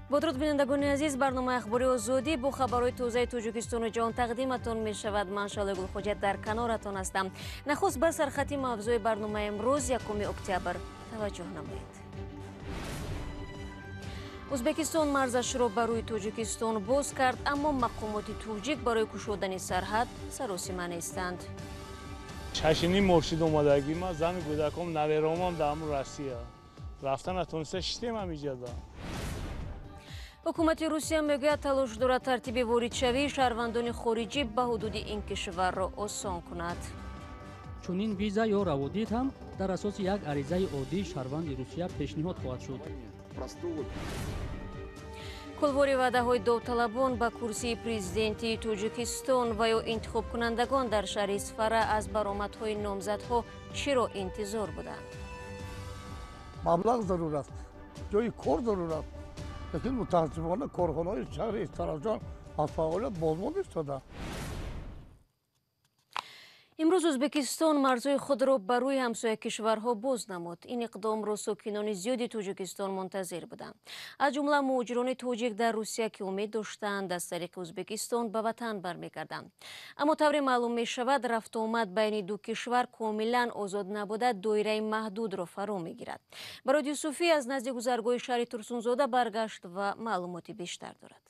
Бо дуруд, бинандагони азиз, барномаи Ахбори Озодӣ бо хабарҳои тозаи Тоҷикистону ҷаҳон тақдиматон мешавад. Ман Шалои Гулхоҷа дар каноратон ҳастам. Нахуст ба сархати мавзӯи барномаи имрӯз, 1 октябр, таваҷҷӯҳ намоед. Ӯзбекистон марзашро ба рӯи Тоҷикистон боз кард, аммо мақомоти тоҷик барои кушодани сарҳад саросима нестанд. Шашиним моҳ шид омадагӣ ма, зану кӯдаком, наверомам дар ҳамун Россия. Рафта натониста шитем ҳамиҷада. Ҳукумати Русия мегӯяд, талош дорад тартиби воридшавии шаҳрвандони хориҷӣ ба ҳудуди ин кишварро осон кунад. Чунин виза ё раводид ҳам дар асоси як аризаи оддии шаҳрванди Русия пешниҳод хоҳад шуд. Кулвори ваъдаҳои довталабон ба курсии президентии Тоҷикистон ва ё интихобкунандагон дар шаҳри Исфара аз баромадҳои номзадҳо чиро интизор буданд? Маблағ зарур аст, ҷои кор зарур аст, лекин мутаассифона корхонаҳои шаҳри Истаравшан аз фаъолият бозмонда истодаанд. Имрӯз Ӯзбекистон марзҳои худро ба рӯи ҳамсоя кишварҳо боз намуд. Ин иқдомро сокинони зиёди Тоҷикистон мунтазир буданд, аз ҷумла муҳоҷирони тоҷик дар Русия, ки умед доштанд, аз тариқи Ӯзбекистон ба ватан бармегарданд. Аммо тавре маълум мешавад, рафтуомад байни ду кишвар комилан озод набуда, доираи маҳдудро фаро мегирад. Барод Юсуфӣ аз назди гузаргоҳи шаҳри Турсунзода баргашт ва маълумоти бештар дорад.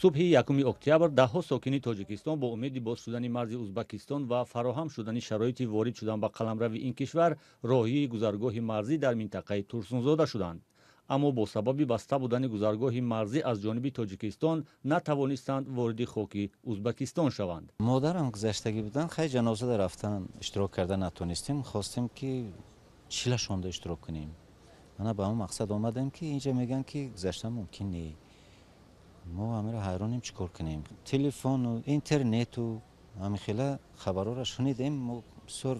Субҳи 1 октябр даҳҳо сокини Тоҷикистон бо умеди боз шудани марзи Узбакистон ва фароҳам шудани шароити ворид шудан ба қаламрави ин кишвар роҳии гузаргоҳи марзӣ дар минтақаи Турсунзода шуданд, аммо бо сабаби баста будани гузаргоҳи марзӣ аз ҷониби Тоҷикистон натавонистанд вориди хоки Узбакистон шаванд. Модарам гузаштагӣ буданд, хай, ҷанозада рафтан, иштирок карда натонистем. Хостем, ки чилашонда иштирок кунем. Ана ба он мақсад омадем, ки инҷа мегӯянд, ки гузаштан мумкин не. Мо ҳамеро ҳайронем, чӣ кор кунем. Телефону интернету ҳамихела хабарҳоро шунидем. Мо бисёр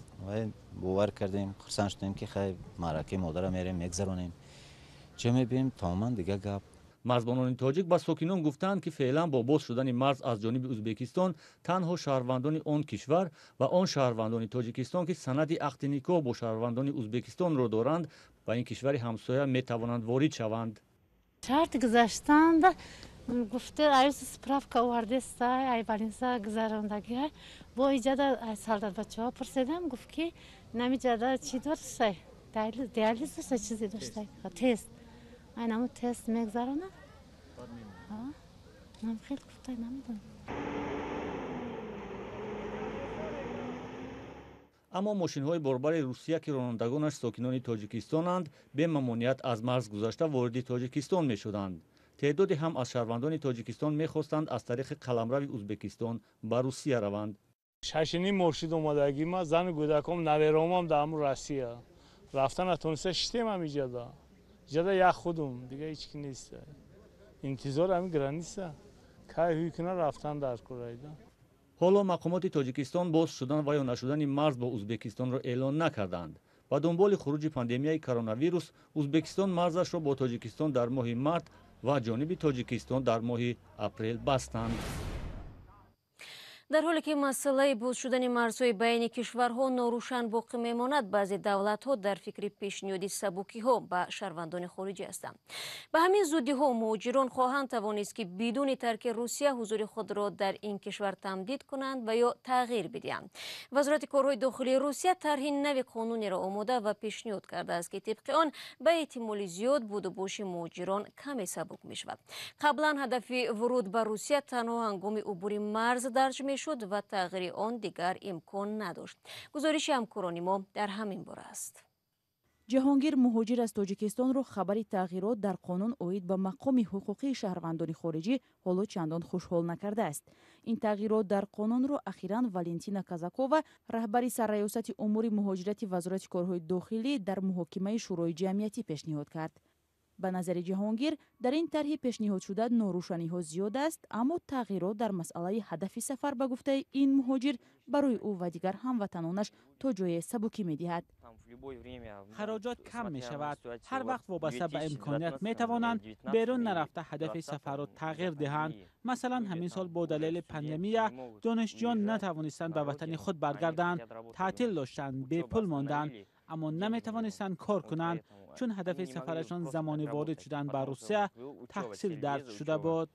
бовар кардем, хурсанд шудем, ки хай, маъракаи модара мерем, мегзаронем. Ча мебинем, тамоман дига гап. Марзбонони тоҷик ба сокинон гуфтаанд, ки феълан бо боз шудани марз аз ҷониби Ӯзбекистон танҳо шаҳрвандони он кишвар ва он шаҳрвандони Тоҷикистон, ки санади ақди никоҳ бо шаҳрвандони Ӯзбекистонро доранд, ба ин кишвари ҳамсоя метавонанд ворид шаванд. Шарти гузаштанда гуфта, аюс справка овардеста, ай больница гузарондагӣ. Бо иҷада ай солдатбачаҳо пурседам, гуфт, ки намиҷада чӣ доштай, диализ дошта, чизе доштай, тест, ай наму тест мегузарона. Нам хел гуфтай, намедонам. Аммо мошинҳои борбари Русия, ки ронандагонаш сокинони тоҷикистонанд, бемамоният аз марз гузашта вориди Тоҷикистон мешуданд. Теъдоде ҳам аз шаҳрвандони Тоҷикистон мехостанд аз тариқи қаламрави Ӯзбекистон ба Русия раванд. Шашиним моҳ шид омадагӣ ма, зану кӯдаком, наверомам дар ҳамун Россия. Рафта натониста шитем ҳамиҷада. Иҷада як худум, дига ҳеч ки нест. Интизор ҳамин граница кай ҳуй куна, рафтан дар кораида. Ҳоло мақомоти Тоҷикистон боз шудан ва ё нашудани марз бо Ӯзбекистонро эълон накарданд. Ба дунболи хуруҷи пандемияи коронавирус Ӯзбекистон марзашро бо Тоҷикистон дар моҳи март ва ҷониби Тоҷикистон дар моҳи апрел бастанд. Дар ҳоле ки масъалаи боз шудани марзҳои байни кишварҳо норӯшан боқӣ мемонад, баъзе давлатҳо дар фикри пешниҳоди сабукиҳо ба шаҳрвандони хориҷӣ ҳастанд. Ба ҳамин зудиҳо муҳоҷирон хоҳанд тавонист, ки бидуни тарки Русия ҳузури худро дар ин кишвар тамдид кунанд ва ё тағйир бидиҳанд. Вазорати корҳои дохилии Русия тарҳи нави қонунеро омода ва пешниҳод кардааст, ки тибқи он ба эҳтимоли зиёд будубоши муҳоҷирон каме сабук мешавад. Қаблан ҳадафи вуруд ба Русия танҳо ҳангоми убури марз дарҷ мешуд ва тағйири он дигар имкон надошт. Гузориши ҳамкорони мо дар ҳамин бора аст. Ҷаҳонгир, муҳоҷир аз Тоҷикистонро хабари тағйирот дар қонун оид ба мақоми ҳуқуқии шаҳрвандони хориҷӣ ҳоло чандон хушҳол накардааст. Ин тағйирот дар қонунро ахиран Валентина Казакова, раҳбари сарраёсати умури муҳоҷирати Вазорати корҳои дохилӣ, дар муҳокимаи Шӯрои ҷамъиятӣ пешниҳод кард. Ба назари Ҷаҳонгир, дар ин тарҳи пешниҳодшуда норӯшаниҳо зиёд аст, аммо тағйирот дар масъалаи ҳадафи сафар, ба гуфтаи ин муҳоҷир, барои ӯ ва дигар ҳамватанонаш то ҷое сабукӣ медиҳад. Хароҷот кам мешавад. Ҳар вақт вобаста ба имконият метавонанд берун нарафта ҳадафи сафарро тағйир диҳанд. Масалан, ҳамин сол бо далели пандемия донишҷӯён натавонистанд ба ватани худ баргарданд, таътил доштанд, бепул монданд, аммо наметавонистанд кор кунанд. Чун ҳадафи сафарашон замони ворид шудан ба Русия таҳсил дарҷ шуда буд.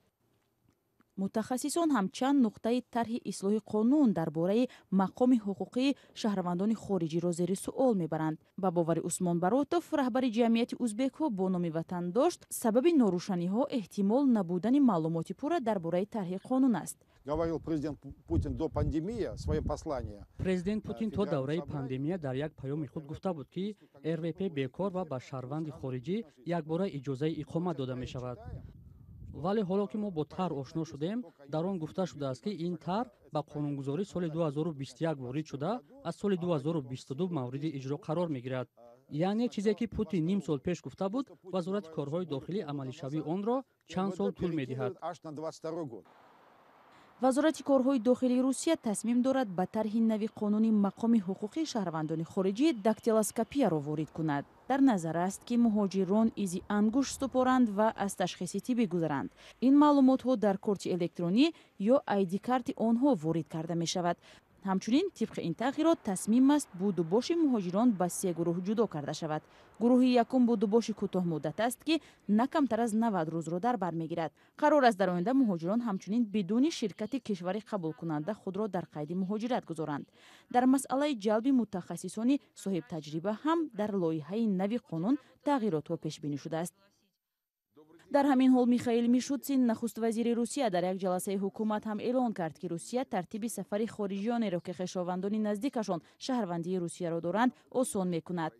Мутахассисон ҳам чанд нуқтаи тарҳи ислоҳи қонун дар бораи мақоми ҳуқуқии шаҳрвандони хориҷиро зери суол мебаранд. Ба бовари Усмон Баротов, раҳбари ҷамъияти узбекҳо бо номи Ватандошт, сабаби норӯшаниҳо эҳтимол набудани маълумоти пурра дар бораи тарҳи қонун аст. Говорил президент Путин до пандемии в своем послании. Президент Путин то давраи пандемия дар як паёми худ гуфта буд, ки РВП бекор ва ба шаҳрванди хориҷӣ якбора иҷозаи иқомат дода мешавад. Вале ҳоло ки мо бо тарҳ ошно шудем, дар он гуфта шудааст, ки ин тарҳ ба қонунгузорӣ соли 2021 ворид шуда, аз соли 2022 мавриди иҷро қарор мегирад. Яъне чизе ки Путин ним сол пеш гуфта буд, Вазорати корҳои дохилӣ амалишавии онро чанд сол тӯл медиҳад. Вазорати корҳои дохилии Русия тасмим дорад ба тарҳи нави қонуни мақоми ҳуқуқии шаҳрвандони хориҷӣ дактилоскопияро ворид кунад. Дар назар аст, ки муҳоҷирон изи ангушт супоранд ва аз ташхиси тиббӣ гузаранд. Ин маълумотҳо дар корти электронӣ ё айди-карти онҳо ворид карда мешавад. Ҳамчунин, тибқи ин тағйирот тасмим аст будубоши муҳоҷирон ба се гурӯҳ ҷудо карда шавад. Гурӯҳи якум будубоши кӯтоҳмуддат аст, ки на камтар аз 90 рӯзро дар бар мегирад. Қарор аст, дар оянда муҳоҷирон ҳамчунин бидуни ширкати кишвари қабулкунанда худро дар қайди муҳоҷират гузоранд. Дар масъалаи ҷалби мутахассисони соҳибтаҷриба ҳам дар лоиҳаи нави қонун тағйиротҳо пешбинӣ шудааст. Дар ҳамин ҳол Михаил Мишустин, нахуствазири Русия, дар як ҷаласаи ҳукумат ҳам эълон кард, ки Русия тартиби сафари хориҷиёнеро, ки хешовандони наздикашон шаҳрвандии Русияро доранд, осон мекунад.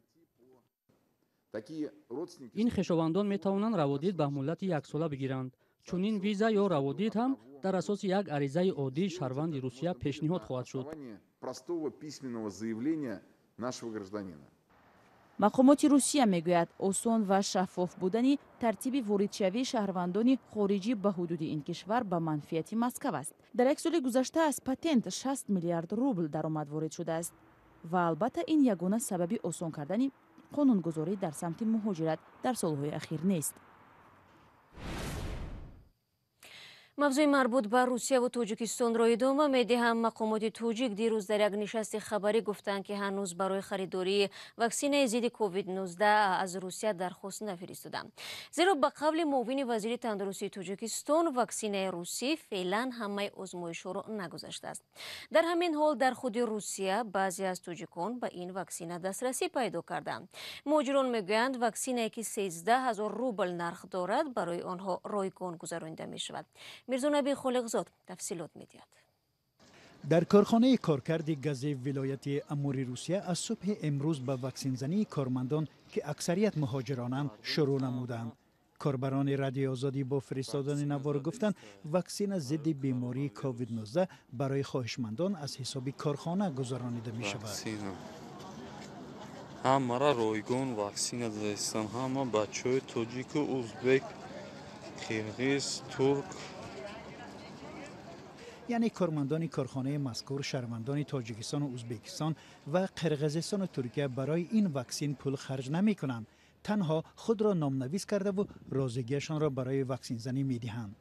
Ин хешовандон метавонанд раводид ба муҳлати яксола бигиранд. Чунин виза ё раводид ҳам дар асоси як аризаи оддии шаҳрванди Русия пешниҳод хоҳад шуд. Мақомоти Русия мегӯяд, осон ва шаффоф будани тартиби воридшавии шаҳрвандони хориҷӣ ба ҳудуди ин кишвар ба манфиати Москав аст. Дар як соли гузашта аз патент 60 миллиард рубл даромад ворид шудааст. Ва албатта ин ягона сабаби осон кардани қонунгузорӣ дар самти муҳоҷират дар солҳои ахир нест. Мавзӯи марбут ба Русия ва Тоҷикистонро идома медиҳам. Мақомоти тоҷик дирӯз дар як нишасти хабарӣ гуфтанд, ки ҳанӯз барои харидории ваксинаи зидди COVID-19 аз Русия дархост нафиристоданд. Зеро ба қавли муовини вазири тандурустии Тоҷикистон, ваксинаи русӣ феълан ҳамаи озмоишҳоро нагузаштааст. Дар ҳамин ҳол дар худи Русия баъзе аз тоҷикон ба ин ваксина дастрасӣ пайдо карданд. Муҳоҷирон мегӯянд, ваксинае ки 13 ҳазор рубл нарх дорад, барои онҳо ройгон гузаронида мешавад. Мирзонаби Холиқзод тафсилот медиҳад. Дар корхонаи коркарди гази вилояти Амури Русия аз субҳи имрӯз ба ваксинзании кормандон, ки аксарият муҳоҷиронанд, шурӯъ намуданд. Корбарони Радиои Озодӣ бо фиристодани навор гуфтанд, ваксина зидди бемории COVID-19 барои хоҳишмандон аз ҳисоби корхона гузаронида мешавад. Ҳамаро ройгон ваксина додастам, ҳама бачаҳои тоҷику узбек, қирғиз, турк. Яъне кормандони корхонаи мазкур шаҳрвандони Тоҷикистону Узбекистон ва Қирғизистону Туркия барои ин ваксин пул харҷ намекунанд, танҳо худро номнавис кардаву розигиашонро барои ваксинзанӣ медиҳанд.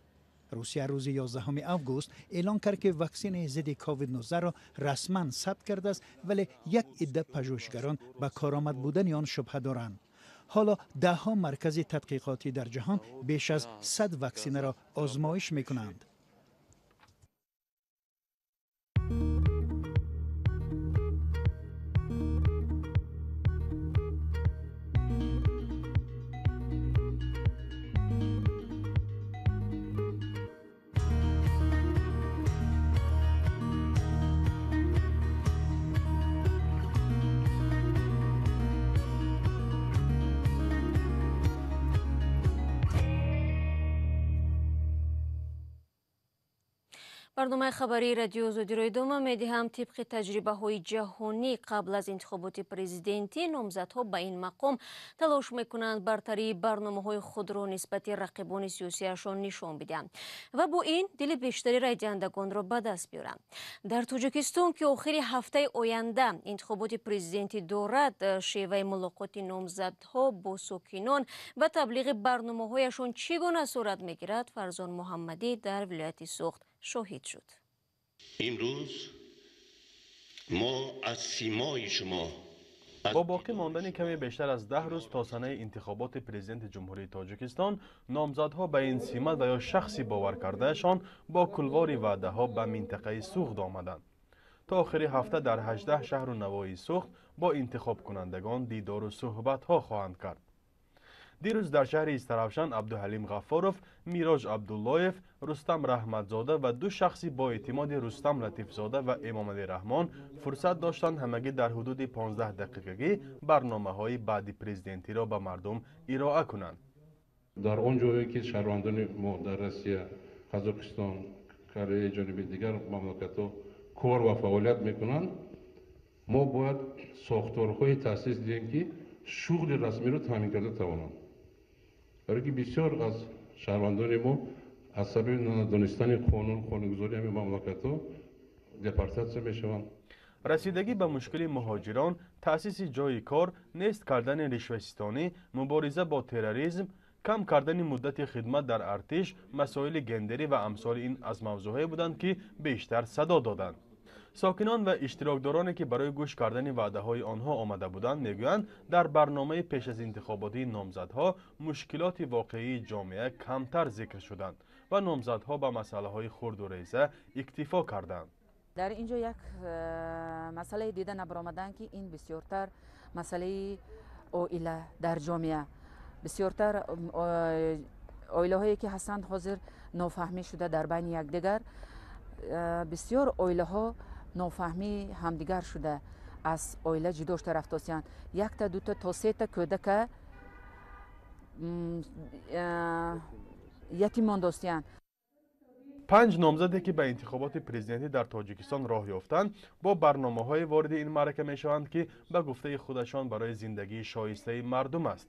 Русия рӯзи 11 август эълон кард, ки ваксинаи зидди COVID-19-ро расман сабт кардааст, вале як идда пажӯҳишгарон ба коромад будани он шубҳа доранд. Ҳоло даҳҳо маркази тадқиқотӣ дар ҷаҳон беш аз 100 ваксинаро озмоиш мекунанд. Барномаи хабарии Радиои Озодиро идома медиҳам. Тибқи таҷрибаҳои ҷаҳонӣ қабл аз интихоботи президентӣ номзадҳо ба ин мақом талош мекунанд бартарии барномаҳои худро нисбати рақибони сиёсиашон нишон бидиҳанд ва бо ин дили бештари райдиҳандагонро ба даст биёранд. Дар Тоҷикистон, ки охири ҳафтаи оянда интихоботи президентӣ дорад, шеваи мулоқоти номзадҳо бо сокинон ва таблиғи барномаҳояшон чӣ гуна сурат мегирад, Фарзон Муҳаммадӣ дар вилояти Суғд шоҳид шуд. Имрӯз мо аз симои шумо Бо боқӣ мондани каме бештар аз 10 рӯз то санаи интихоботи президенти Ҷумҳурии Тоҷикистон, номзадҳо ба ин симат ва ё шахси боваркардаашон бо кулвори ваъдаҳо ба минтақаи Суғд омаданд. То охири ҳафта дар 18 шаҳру навоҳии Суғд бо интихобкунандагон дидору суҳбатҳо хоҳанд кард. Дирӯз дар шаҳри Истаравшан Абдуҳалим Ғаффоров, Мироҷ Абдуллоев, Рустам Раҳматзода ва ду шахси боэътимоди Рустам Латифзода ва Эмомалӣ Раҳмон фурсат доштанд ҳамагӣ дар ҳудуди 15 дақиқагӣ барномаҳои баъди президентиро ба мардум ироа кунанд. Дар он ҷое ки шаҳрвандони мо дар Россия, Қазоқистон, Кореяи Ҷанубӣ, дигар мамлакатҳо кор ва фаъолият мекунанд, мо бояд сохторҳое таъсис диҳем, ки шуғли расмиро таъмин карда тавонанд. Барои ки бисёр аз шаҳрвандони мо аз сабаби надонистани қонун, қонунгузории ҳамин мамлакатҳо депортатсия мешаванд. Расидагӣ ба мушкили муҳоҷирон, таъсиси ҷойи кор, нест кардани ришваситонӣ, мубориза бо терроризм, кам кардани муддати хидмат дар артиш, масоили гендерӣ ва амсоли ин аз мавзӯъҳое буданд, ки бештар садо доданд. Сокинон ва иштирокдороне, ки барои гӯш кардани ваъдаҳои онҳо омада буданд, мегӯянд, дар барномаи пеш аз интихоботии номзадҳо мушкилоти воқеии ҷомеа камтар зикр шуданд ва номзадҳо ба масъалаҳои хурду реза иктифо карданд. Дар ин ҷо як масъалае дида набаромаданд, ки ин бисёртар масъалаи оила дар ҷомеа, бисёртар оилаҳое ки ҳастанд ҳозир нофаҳмӣ шуда дар байни якдигар, бисёр оилаҳо нофаҳмии ҳамдигар шуда аз оила ҷудо шуда рафтосиянд. Якта, дута то сета кӯдака ятим мондостиянд. 5 номзаде, ки ба интихоботи президентӣ дар Тоҷикистон роҳ ёфтанд, бо барномаҳое вориди ин маърака мешаванд, ки ба гуфтаи худашон барои зиндагии шоистаи мардум аст.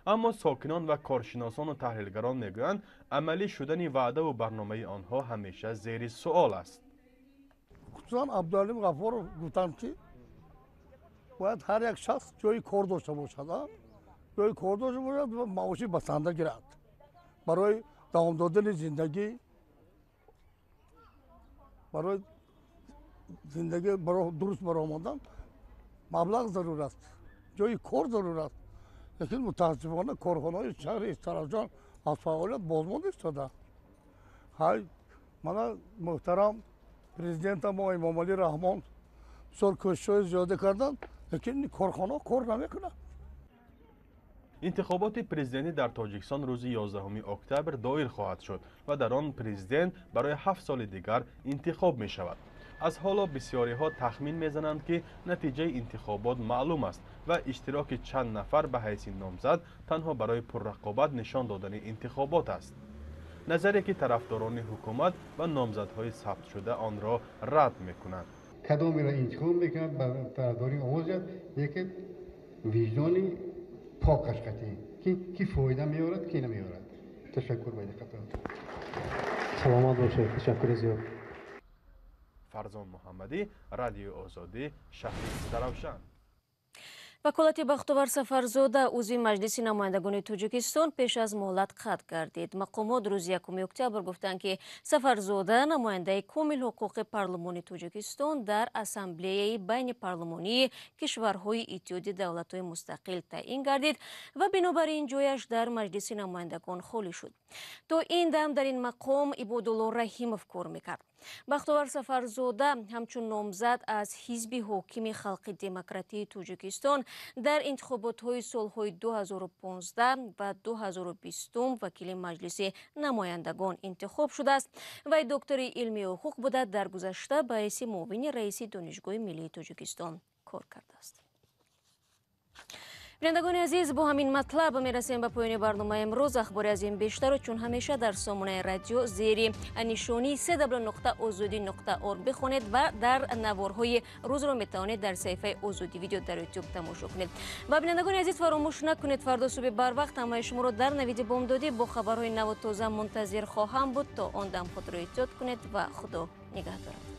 Аммо сокинон ва коршиносону таҳлилгарон мегӯянд, амалӣ шудани ваъдаву барномаи онҳо ҳамеша зери суол аст. Хусусан Абдуҳалим Ғаффоров гуфтанд, ки бояд ҳар як шахс ҷои кор дошта бошад, ҷои кор дошта бошад ва маоши басанда гирад барои давом додани зиндагӣ, барои зиндагӣ дуруст баромадан маблағ зарур аст, ҷои кор зарур аст. Лекин мутаассифона корхонаҳои шаҳри Истаравшан аз фаъолият бозмонда истода. Ҳай мана муҳтарам президента мо Эмомалӣ Раҳмон бисёр кӯшишҳои зиёда карданд, лекин корхонаҳо кор намекунанд. Интихоботи президентӣ дар Тоҷикистон рӯзи 11 октябр доир хоҳад шуд ва дар он президент барои 7 соли дигар интихоб мешавад. Аз ҳоло бисёриҳо тахмин мезананд, ки натиҷаи интихобот маълум аст ва иштироки чанд нафар ба ҳайси номзад танҳо барои пуррақобат нишон додани интихобот аст. Назаре, ки тарафдорони ҳукумат ва номзадҳои сабтшуда онро рад мекунанд. Кадомеро интихоб мекунад, ба тарафдорӣ овоз диҳад, лекин виҷдони покаш қатъӣ, ки фоида меорад, ки намеорад. Ташаккур ба диққатон. Саломат бошед, ташаккури зиёд. Фарзон Муҳаммадӣ, Радиои Озодӣ, шаҳри Истаравшан. Ваколати Бахтовар Сафарзода, узви Маҷлиси намояндагони Тоҷикистон, пеш аз муҳлат қатъ гардид. Мақомот рӯзи 1 октябр гуфтанд, ки Сафарзода намояндаи комилҳуқуқи парлумони Тоҷикистон дар Ассамблеяи байнипарлумонии кишварҳои Иттиҳоди давлатҳои мустақил таъин гардид ва бинобар ин ҷояш дар Маҷлиси намояндагон холӣ шуд. То ин дам дар ин мақом Ибодулло Раҳимов кор мекард. Бахтовар Сафарзода ҳамчун номзад аз ҳизби ҳокими Халқи Демократии Тоҷикистон дар интихоботҳои солҳои 2015 ва 2020 вакили Маҷлиси намояндагон интихоб шудааст. Вай доктори илми ҳуқуқ буда, дар гузашта ба ҳайси муовини раиси Донишгоҳи миллии Тоҷикистон кор кардааст. Бинандагони азиз, бо ҳамин матлаб мерасем ба поёни барномаи имрӯз. Ахбори аз ин бештарро чун ҳамеша дар сомонаи радио зери нишонии cw.ozodi.org бихонед ва дар наворҳои рӯзро метавонед дар саҳифаи Озодӣ видео дар YouTube тамошо кунед. Ва бинандагони азиз, фаромӯш накунед, фардо субҳи барвақт ҳамаи шуморо дар навиди бомдодӣ бо хабарҳои наву тоза мунтазир хоҳам буд. То он дам худро эҳтиёт кунед ва Худо нигаҳдорад.